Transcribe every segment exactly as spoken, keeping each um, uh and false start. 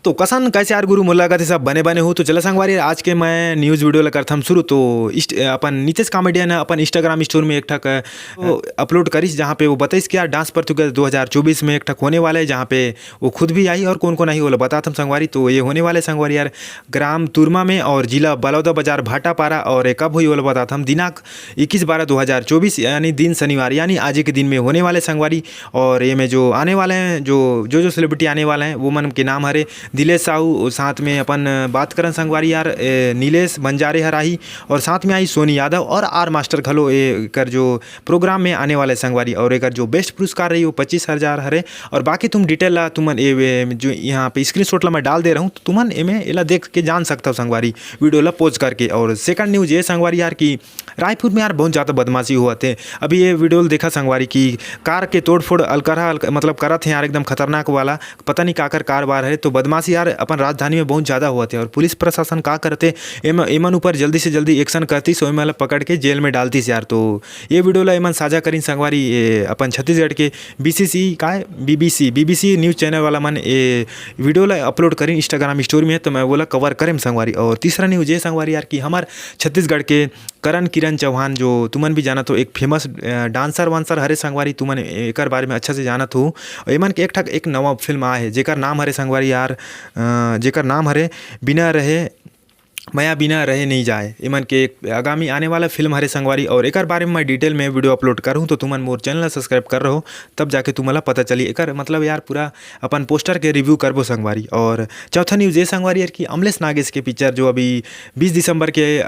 तो कसन कैसे यार गुरु, मोला लगत हे सब बने बने हो। तो चला संगवारी, आज के मैं न्यूज़ वीडियो ला करथम शुरू। तो इस्ट-, अपन नितेश कॉमेडियन ह अपन Instagram स्टोरी में एक ठक, अ, अपलोड करिस, जहाँ पे वो बताइस कि यार डांस प्रतियोगिता दो हज़ार चौबीस में एक ठक होने वाला है, जहाँ पे वो खुद भी आही और कौन कौन आही, वो ला बताथम संगवारी। तो ये होने वाले संगवारी यार ग्राम तुरमा में और जिला बलौदा बाजार भाटापारा। और ये कब होही, वो ला बताथम, दिनांक इक्कीस बारह दो हज़ार चौबीस, यानी दिन शनिवार, यानी आज के दिन में होने वाले संगवारी। और ये में जो आने वाले हैं, जो, जो, जो सेलिब्रिटी आने वाले हैं, वो मन के नाम हरे दिलेश साहू, साथ में अपन बात करन संगवारी यार, ए, नीलेश बंजारे हर आही, और साथ में आही सोनी यादव और आर मास्टर घलो एकर जो प्रोग्राम में आने वाले संगवारी। और एकर जो बेस्ट पुरस्कार रही, वो पच्चीस हज़ार हरे। और बाकी तुम डिटेल ला तुमन ए, ए, जो यहाँ पे स्क्रीनशॉट ला मैं डाल दे रहूँ, तो तुमन एमे एला देख के जान सकता हो संगवारी, वीडियो ला पॉज करके। और सेकंड न्यूज़ ये संगवारी यार कि रायपुर में यार बहुत ज़्यादा बदमाशी होवत हे। अभी ये वीडियो ल देखा संगवारी कि कार के तोड़फोड़ अलकरहा अलक-, मतलब करत हे यार, एकदम खतरनाक वाला। पता नहीं काकर कार वार हे, तो बदमाशी यार अपन राजधानी में बहुत ज़्यादा होवत हे। और पुलिस प्रशासन का करते, एम-, एमन ऊपर जल्दी से जल्दी एक्शन करतीस, एमन ला पकड़ के जेल में डालतीस यार। तो ये वीडियो ला एमन साझा करिन संगवारी, ये अपन छत्तीसगढ़ के बीसीसी का है, बीबीसी, बीबीसी न्यूज़ चैनल वाला मन ये वीडियो ला अपलोड करिन Instagram स्टोरी में, तो मैं वो ला कवर करेम संगवारी। और तीसरा न्यूज़ ये संगवारी यार कि हमार छत्तीसगढ़ के करण किरण चौहान, जो तुमन भी जानत हो, एक फेमस, अ, डांसर वांसर हरे संगवारी, तुमन एकर बारे में अच्छा से जानत हो। और एमन के एक ठक एक नवा फिल्म आए हे, जेकर नाम हरे संगवारी यार, अ, जेकर नाम हरे बिना रहे, मया बिना रहे नहीं जाए। एमन के एक आगामी आने वाला फिल्म हरे संगवारी, और एकर बारे में मैं डिटेल में वीडियो अपलोड करहूँ, तो तुमन मोर चैनल ला सब्सक्राइब कर रहो, तब जाके तुमन ला पता चली। एकर मतलब यार पूरा अपन पोस्टर के रिव्यू करबो संगवारी। और चौथा न्यूज़ ये संगवारी यार कि अमलेश नागेश के पिक्चर जो अभी बीस दिसंबर के, अ,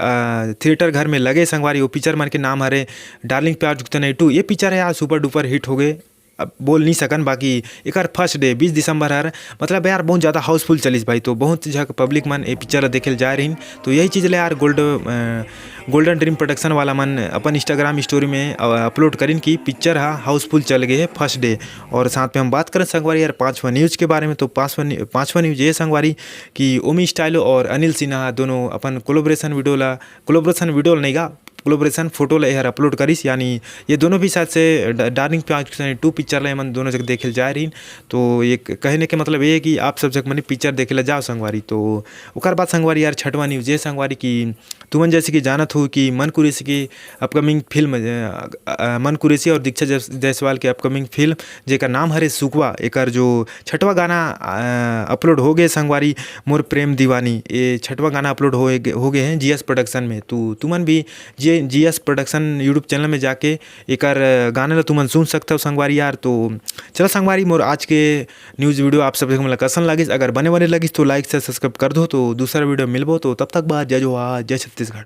थिएटर घर में लगे संगवारी, वो पिक्चर मन के नाम हरे डार्लिंग प्यार चुकता नहीं टू। ये पिक्चर है यार सुपर डुपर हिट हो गए, अब बोल नहीं सकन, बाकी एकर फर्स्ट डे बीस दिसंबर हर, मतलब यार बहुत ज़्यादा हाउसफुल चलिस भाई। तो बहुत झक पब्लिक मन ये पिक्चर ला देखे ल जाए रहिन। तो यही चीज़ ले यार गोल्ड, अ, गोल्डन ड्रीम प्रोडक्शन वाला मन अपन Instagram स्टोरी में, अ, अपलोड करिन कि पिक्चर हा हाउसफुल चल गए है फर्स्ट डे। और साथ में हम बात करें संगवारी यार पाँचवा न्यूज़ के बारे में, तो पाँचवा न्यू-, पाँचवा न्यूज़ ये संगवारी कि ओमी स्टाइलो और अनिल सिन्हा दोनों अपन कोलोब्रेशन वीडियो ला, कोलोब्रेशन वीडियो ला नहीं गा, कोलोब्रेशन फोटो ला एहर अपलोड करिस, यानी ये दोनों भी शायद से ड-, डार्लिंग प्यार चुकता नहीं टू पिक्चर ला एमन दोनों जग देखे ल जाए रहिन। तो ये क-, कहने के मतलब ये है कि आप सब जग मनी पिक्चर देखे ला जाओ संगवारी। तो ओकर बाद संगवारी यार छठवां न्यूज़ ये संगवारी कि तुमन जैसे कि जानत हो कि मन कुरैशी की अपकमिंग फिल्म, अ, अ, मन कुरैशी और दीक्षा जायस-, जायसवाल के अपकमिंग फिल्म जेकर नाम हरे सुकवा, एकर जो छठवां गाना, अ, अपलोड हो गए संगवारी, मोर प्रेम दीवानी, ये छठवां गाना अपलोड हो गे, हो गए हैं जीएस प्रोडक्शन में। तो तुमन भी जे जीएस प्रोडक्शन YouTube चैनल में जाके एकर गाना ला तुमन सुन सकथव संगवारी यार। तो चला संगवारी, मोर आज के न्यूज़ वीडियो आप सब मन ला कसन लगिस, अगर बने बने लगिस तो लाइक से सब्सक्राइब कर दो। तो दूसरा वीडियो मिलबो, तो तब तक बाद जय जोहार, जय छत्तीसगढ़।